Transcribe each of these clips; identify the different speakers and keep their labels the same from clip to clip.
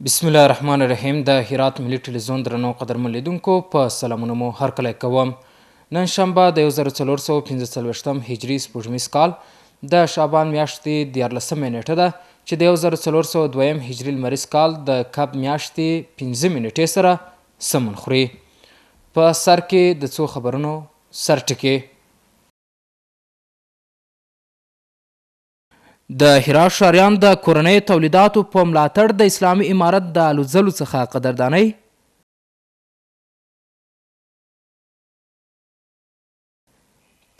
Speaker 1: بسم الله الرحمن الرحیم د هرات ملي ټلویزیون درنو قدرمن لیدونکو په سلامونو مو هرکلی کوم. نن شنبه د 1445 هجري سپوږمیز کال د شعبان میاشتې 13مه نیټه ده چې د 1402 هجري لمریز کال د کب میاشتې 5 نیټې سره سمون خوري. په سر کې د څو خبرونو سرټکي. د هرات ښاریان د کورنیو تولیداتو په ملاتړ د اسلامي امارت د هلو ځلو څخه قدردانۍ.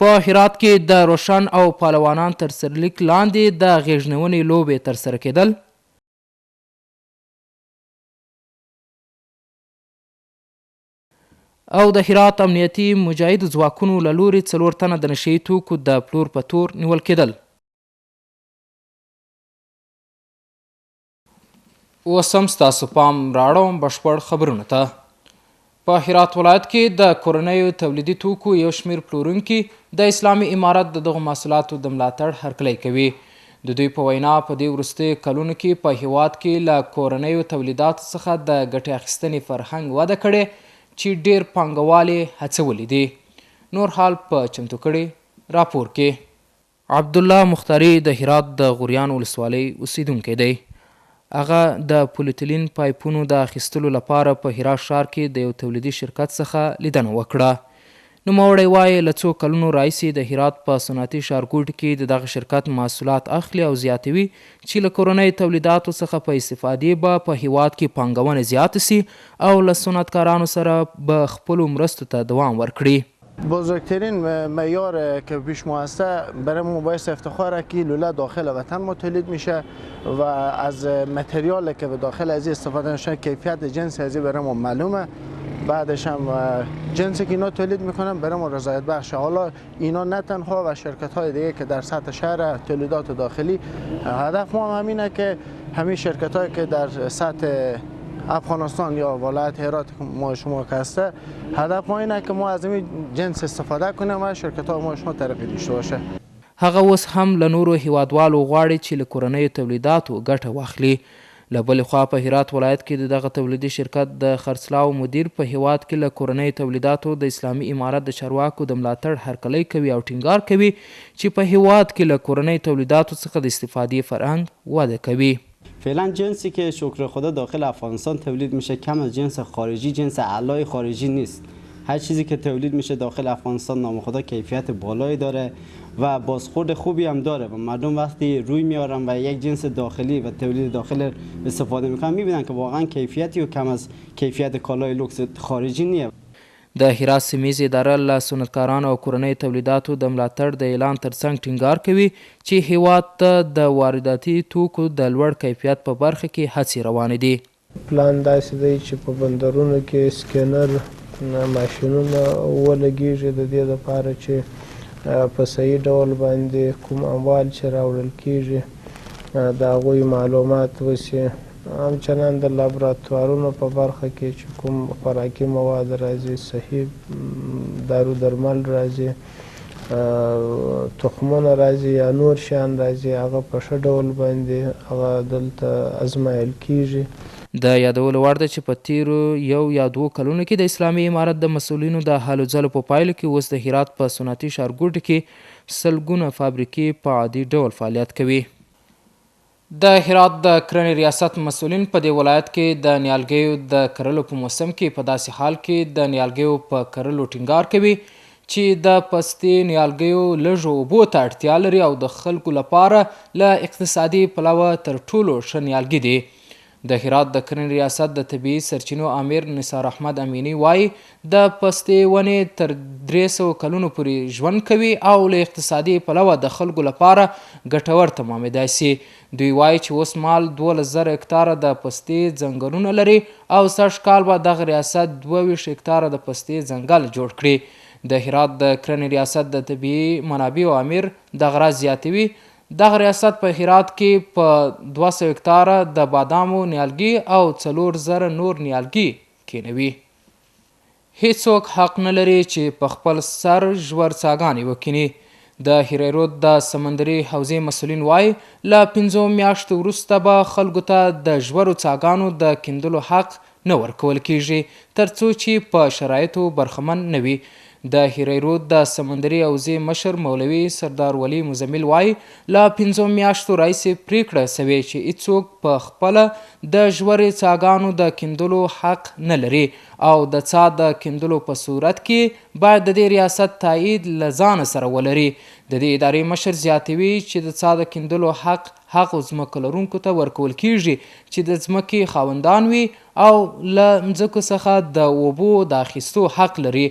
Speaker 1: په هرات کې د روشن او پهلوانان تر سرلیک لاندې د غېږنیونې لوبې ترسره کېدل. او د هرات امنیتي مجاهدو ځواکونو له لوري څلور تنه د نشه يي توکو د پلور په تور نیول کېدل. اوس هم ستاسو پام رااړوم بشپړ خبرونو ته. په هرات ولایت کې د کورنیو تولیدي توکو یو شمېر پلورونکي د اسلامي امارت د دغو محصولاتو د ملاتړ هرکلی کوي. د دوی په وینا، په دې وروستیو کلونو کې په هېواد کې له کورنیو تولیداتو څخه د ګټې اخیستنې فرهنګ وده کړې چې ډېر پانګوال یې هڅولي دي. نور حال په چمتو کړي راپور کې. عبدالله مختاري د هرات د غوریان ولسوالۍ اوسېدونکی دی. هغه د پولیتلین پایپونو د اخیستلو لپاره په هرات ښار کې د یو تولیدي شرکت څخه لیدنه وکړه. نوموړی وايي، له څو کلونو راهیسې د هرات په صنعتي ښارګوټي کې د دغه شرکت محصولات اخلي او زیاتوي چې له کورنیو تولیداتو څخه په استفادې به په هېواد کې پانګونه زیاته شي او له صنعتکارانو سره به خپلو مرستو ته دوام ورکړي.
Speaker 2: بزرگترین معیار که پیش ما هسته برای ما باعث افتخاره که لوله داخل وطن ما تولید میشه و از متریال که به داخل از استفاده میشه کیفیت جنس از برای ما معلومه. بعدش هم جنسی که اینا تولید میکنن برای ما رضایت بخشه. حالا اینا نه تنها و شرکت های دیگه که در سطح شهر تولیدات داخلی، هدف ما هم همینه که همین شرکت هایی که در سطح افغانستان یا ولایت هرات ما شما که هسته، هدف ما اینه که ما از این جنس استفاده کنیم و شرکت های ما شما ترقی داشته باشه.
Speaker 1: هغه اوس هم له نورو هېوادوالو غواړي چې له کورنیو تولیداتو ګټه واخلي. له بلې خوا په هرات ولایت کې د دغه تولیدي شرکت د خرڅلاو مدیر په هېواد کې له کورنیو تولیداتو د اسلامي امارت د چارواکو د ملاتړ هرکلی کوي او ټینګار کوي چې په هېواد کې له کورنیو تولیداتو څخه د استفادې فرهنګ وده کوي.
Speaker 3: فعلا جنسی که شکر خدا داخل افغانستان تولید میشه کم از جنس خارجی، جنس اعلای خارجی نیست. هر چیزی که تولید میشه داخل افغانستان نام خدا کیفیت بالایی داره و بازخورد خوبی هم داره و مردم وقتی روی میارن و یک جنس داخلی و تولید داخل استفاده میکنن میبینن که واقعا کیفیتی و کم از کیفیت کالای لوکس خارجی نیه.
Speaker 1: د هرات سیمیزه اداره له صنعتکارانو او کورنیو تولیداتو د ملاتړ د اعلان ترڅنګ ټینګار کوي چې هېواد ته د وارداتي توکو د لوړ کیفیت په برخه کې هڅې روانې دي.
Speaker 4: پلان داسې دی چې په بندرونو کې سکینر ماشینونه ولګیږي د دې لپاره چې په صحیح ډول باندې کوم اموال چې راوړل کیږي د هغوی معلومات وشي، همچنان د لابراتوارونو په برخه کې چې کوم خوراکي مواد راځي، صحیح دارو درمل راځي، تخمونه راځي یا نور شیان راځي، هغه په ښه ډول باندې هغه دلته ازمایل کیږي.
Speaker 1: د یادولو وړ ده چې په تېرو یو یا دوو کلونو کې د اسلامي امارت د مسؤلینو د هلو ځلو په پایلو کې اوس د هرات په صنعتي ښارګوټي کې سلګونه فابریکې په عادي ډول فعالیت کوي. د هرات د کرنې ریاست مسؤلین په دې ولایت کې د نیالګیو د کرلو په موسم کې په داسې حال کې د نیالګیو په کرلو ټینګار کوي چې د پستې نیالګیو لږو اوبو ته اړتیا لري او د خلکو لپاره له اقتصادي پلوه تر ټولو ښه نیالګي دي. د هرات د کرنې ریاست د طبیعي سرچینو آمر نثار احمد امیني وايي، د پستې ونې تر 300 کلونو پورې ژوند کوي او له اقتصادي پلوه د خلکو لپاره ګټور تمامېدای شي. دوی وايي چې اوس مهال 12,000 هکتاره د پستې ځنګلونه لري او سږ کال به دغه ریاست 22 هکتاره د پستې ځنګل جوړ کړي. د هرات د کرنې ریاست د طبیعي منابعو آمر دغه راز زیاتوي، دغه ریاست په هرات کې په 200 هکتاره د بادامو نیالګي او 4000 نور نیالګي کېنوي. هیڅوک حق نه لري چې په خپل سر ژور څاګانې وکیني. د هریرود د سمندري حوزې مسؤلین وايي، له پنځو میاشتو وروسته به خلکو ته د ژورو څاګانو د کیندلو حق نه ورکول کېږي، ترڅو چې په شرایطو برخمن نه وي. د هریرود د سمندري حوزې مشر مولوي سردار ولي مزمل وايي، له پنځو میاشتو راهیسې پرېکړه شوې چې هیڅوک په خپله د ژورې څاګانو د کیندلو حق نه لري او د څاه د کیندلو په صورت کې باید د دې ریاست تایید له ځانه سره ولري. د دې ادارې مشر زیاتوي چې د څاه د کیندلو حق هغو ځمکه لرونکو ته ورکول کیږي چې د ځمکې خاوندان وي او له مځکو څخه د اوبو د اخیستو حق لري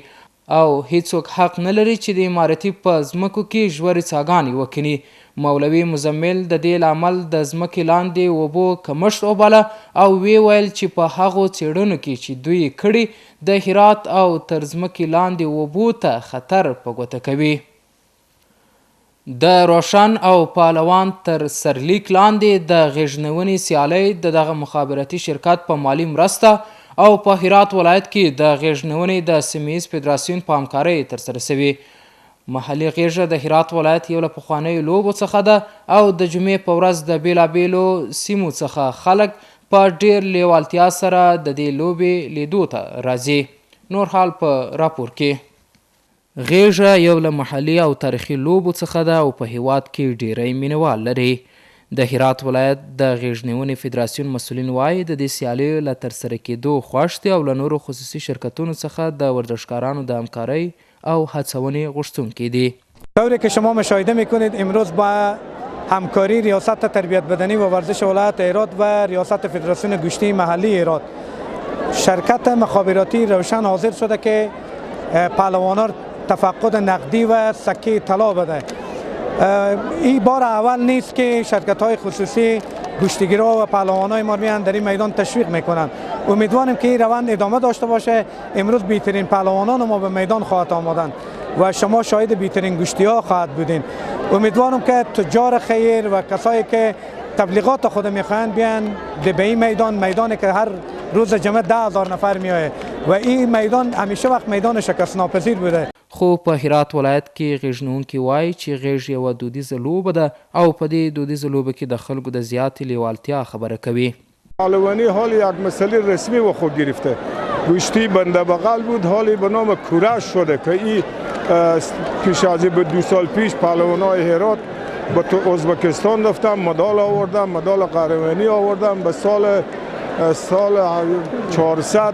Speaker 1: او هیڅوک حق نه لري چې د امارتي په ځمکو کې ژورې څاګانې وکیني. مولوي مزمل د دې لامل د ځمکې لاندې اوبو کمښت وباله او ویې ویل چې په هغو څېړنو کې چې دوی یې کړي د هرات او تر ځمکې لاندې اوبو ته خطر په ګوته کوي. د روشن او پهلوان تر سرلیک لاندې د غېږنیونې سیالۍ د دغه مخابراتي شرکت په مالي مرسته او په هرات ولایت کې د غېږنیونې د سیمیز فدراسیون په همکارۍ ترسره شوې. محلي غېږه د هرات ولایت یو له پخوانیو لوبو څخه ده او د جمعې په ورځ د بېلابېلو سیمو څخه خلک په ډېر لېوالتیا سره د دې لوبې لیدو ته راځي. نور حال په راپور کې. غېږه یو له محلي او تاریخي لوبو څخه ده او په هېواد کې ډېری مینهوال لري. د هرات ولایت د غېږنیونې فدراسیون مسؤلین وايي، د دې سیالیو له ترسره کېدو خوښ دي او له نورو خصوصي شرکتونو څخه د ورزشکارانو د همکارۍ او هڅونې غوښتونکي دي.
Speaker 5: طوری که شما مشاهده میکنید امروز با همکاری ریاست تربیت بدنی و ورزش ولایت هرات و ریاست فدراسیون گوشتی محلی هرات شرکت مخابراتی روشن حاضر شده که پهلوانان تفقد نقدی و سکه طلا بده. این بار اول نیست که شرکت های خصوصی گوشتیگیرا و پهلوان های ما میان در این میدان تشویق میکنند. امیدواریم که این روند ادامه داشته باشه. امروز بهترین پهلوانان ما به میدان خواهد آمدند و شما شاهد بهترین گوشتی ها خواهد بودین. امیدوارم که تجار خیر و کسایی که تبلیغات خود میخواهند بیان به این میدان، میدانی که هر روز جمعه 10,000 نفر میآید و این میدان همیشه وقت میدان شکست ناپذیر بوده.
Speaker 1: خو په هرات ولایت کې غېږنیونکي وايي چې غېږ یوه دودیزه لوبه ده او په دې دودیزه لوبه کې د خلکو د زیاتې لېوالتیا خبره کوي.
Speaker 6: پهلوانی حال یک مسئله رسمی و خود گرفته. گوشتی بنده بغل بود، حالی به نام کورش شده که ای پیش از به 2 سال پیش پهلوانای هرات به تو ازبکستان رفتم، مدال آوردم، مدال قهرمانی آوردم. به سال 400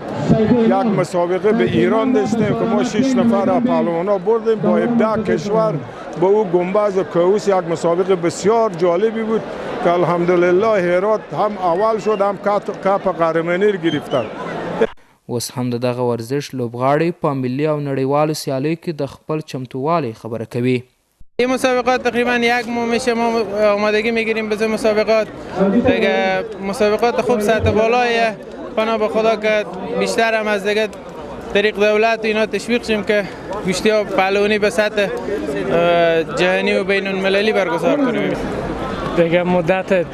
Speaker 6: یک مسابقه به ایران داشتیم که ما 6 نفر پهلوانا بردیم با 17 کشور با او گنبز و کوس. یک مسابقه بسیار جالبی بود که الحمدلله هرات هم اول شد هم کپ قهرمانی رو گرفتن.
Speaker 1: اوس هم د دغه ورزش لوبغاړي په ملي او نړیوالو سیالیو کې د خپل چمتووالي خبره کوي.
Speaker 7: این مسابقات تقریبا یک ماه میشه ما آمادگی میگیریم به مسابقات. دیگه مسابقات خوب سطح بالایه، پناه به خدا که بیشتر هم از دیگه طریق دولت اینا تشویق شیم که گوشتی ها پهلوانی به سطح جهانی و بین المللی برگزار کنیم.
Speaker 8: دیگه مدت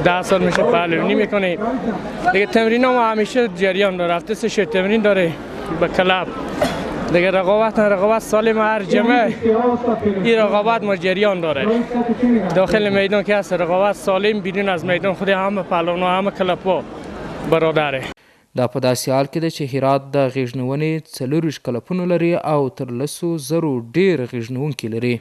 Speaker 8: 10 سال میشه پهلوانی میکنیم. دیگه تمرین ما همیشه جریان داره، هفته 3 شب تمرین داره به کلب. دیگه رقابت سالم هر جمعه این رقابت ما جریان داره. داخل میدان که هست رقابت سالم، بیرون از میدان خود همه پهلوان و همه کلپ‌ها برادره.
Speaker 1: دا په داسې حال کې ده چې هرات د غېږنیونې 24 کلپونه لري او تر 10,000 ډېر غېږنیونکي لري.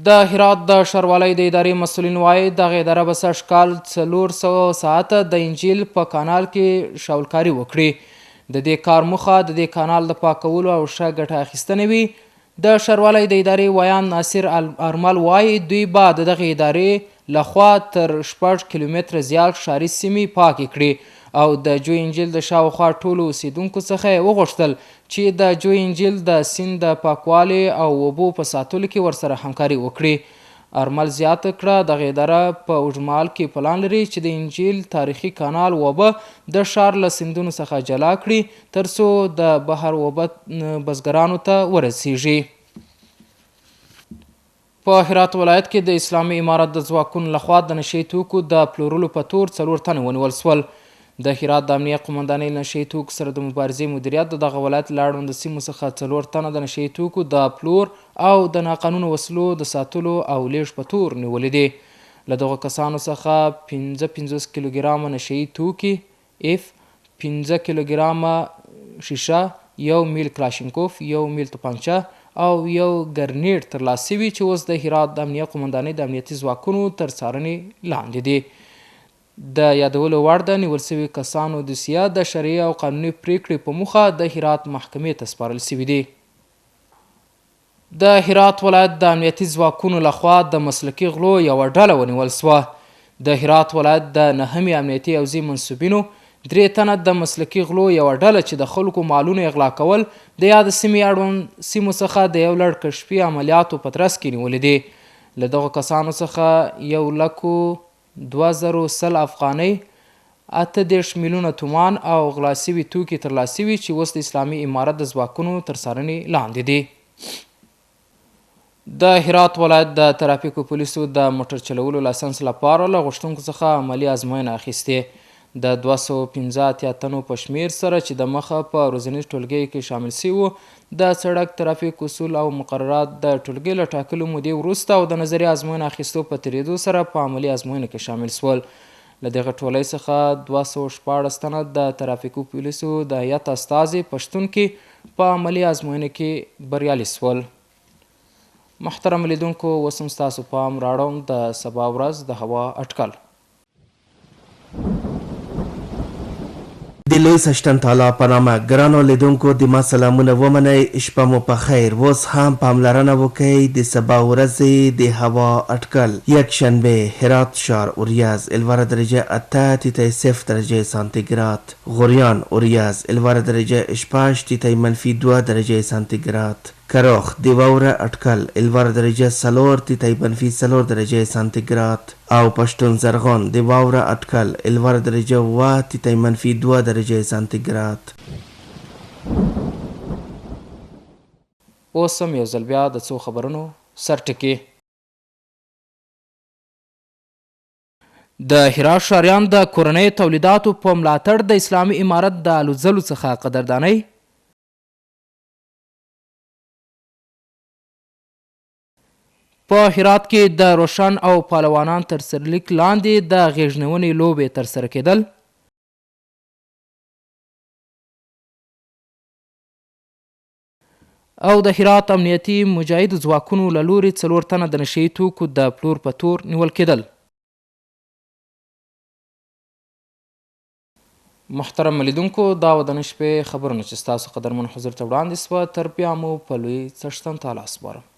Speaker 1: د هرات د ښاروالۍ د ادارې مسؤلین وايي، دغه اداره به سږ کال 400 ساعته د انجیل په کانال کې شاولکاري وکړي. د دې کار موخه د دې کانال د پاکولو او ښه ګټه اخیستنه وي. د ښاروالۍ د ادارې ویاند ناصر ارمل وايي، دوی به د دغې ادارې لخوا تر 6 کیلومتره زیات ښاري سیمې پاکې کړي او د جوی انجیل د شاوخوا ټولو اوسېدونکو څخه یې وغوښتل چې د جوی انجیل د سیند د پاکوالي او اوبو په ساتلو کې ورسره همکاري وکړي. ارمل زیاته کړه، دغه اداره په اوږدمهال کې پلان لري چې د انجیل تاریخي کانال اوبه د ښار له سیندونو څخه جلا کړي ترڅو د بهر اوبه بزګرانو ته ورسیږي. په هرات ولایت کې د اسلامي امارت د ځواکونو لخوا د نشه يي توکو د پلورلو په تور 4 تنه ونیول شول. د هرات د امنیه قومندانۍ له نشه يي توکو سره د مبارزې مدیریت د دغه ولایت له اړوند سیمو څخه 4 تنه د نشه يي توکو د پلور او د ناقانونه وسلو د ساتلو او لېږد په تور نیولي دي. له دغو کسانو څخه 55 کیلوګرامه نشه یي توکي، ایف، پنځه کیلوګرامه ښیښه، یو میل کلاشینکوف، یو میل توپانچه او یو ګرنیډ ترلاسه شوي چې اوس د هرات د امنیه قومندانۍ د امنیتي ځواکونو تر څارنې لاندې دي. د یادولو وړ ده، نیول شوي کسانو دوسیه د شرعي او قانوني پرېکړې په موخه د هرات محکمې ته سپارل شوي دي. د هرات ولایت د امنیتي ځواکونو له خوا د مسلکي غلو یوه ډله ونیول شوه. د هرات ولایت د نهمې امنیتي حوزې منسوبینو درې تنه د مسلکي غلو یوه ډله چې د خلکو مالونه یې غلا کول د یاد سیمې اړوند سیمو څخه د یو لړ کشفي عملیاتو په ترڅ کې نیولي دي. له دغو کسانو څخه یو لکو دوه زرو سل افغانۍ، 38 میلیونه تومان او غلا شوي توکي ترلاسه شوي چې اوس د اسلامي امارت د ځواکونو تر څارنې لاندې دي. د هرات ولایت د ترافیکو پولیسو د موټر چلولو لایسنس لپاره له غوښتونکو څخه عملي ازموینه اخیستې. د 285 تنو په شمېر سره چې د مخه په روزنیز ټولګیو کې شامل شوي وو، د سړک ترافیک اصول او مقررات د ټولګي له ټاکلو مودې وروسته او د نظري ازموینو اخیستو په تېرېدو سره په عملي ازموینو کې شامل شول. له دغه ټولۍ څخه 216 تنه د ترافیکو پولیسو د هیئت استازي په شتون کې په عملي ازموینو کې بریالي شول. محترمو لیدونکو اوس هم ستاسو پام راړوم د سبا ورځ د هوا اټکل.
Speaker 9: د لوی څښتن تعالی په نامه ګرانو لیدونکو د ما سلامونه ومنئ شپه مو په خیر اوس هم پاملرنه وکړئ د سبا ورځې د هوا اټکل یکشنبه هرات ښار اوریاض الوره درجه اته تیتی صفر درجه سانتي ګراد غوریان اوریاض الوره درجه شپږ تیتی منفي دوه درجه سانتي ګراد کرخ د واوره اټکل الوره درجه څلور تیتی منفي څلور درجه سانتي ګراد او پښتون زرغون د واوره اټکل الوره درجه اووه تیتی منفي دوه درجه سانتي ګراد.
Speaker 1: اوس هم یو ځل بیا د څو خبرونو سرټکي. د هرات ښاریان د کورنیو تولیداتو په ملاتړ د اسلامي امارت د هلو ځلو څخه قدردانۍ. په هرات کې د روشن او پهلوانان تر سرلیک لاندې د غېږنیونې لوبې ترسره کېدل. او د هرات امنیتي مجاهدو ځواکونو له لوري څلور تنه د نشه یي توکو د پلور په تور نیول کېدل. محترم لیدونکو دا وه د نن شپې خبرونه چې ستاسو قدرمن حضور ته وړاندې شوه. تر بیا مو په لوی څښتن تعالی سپارم.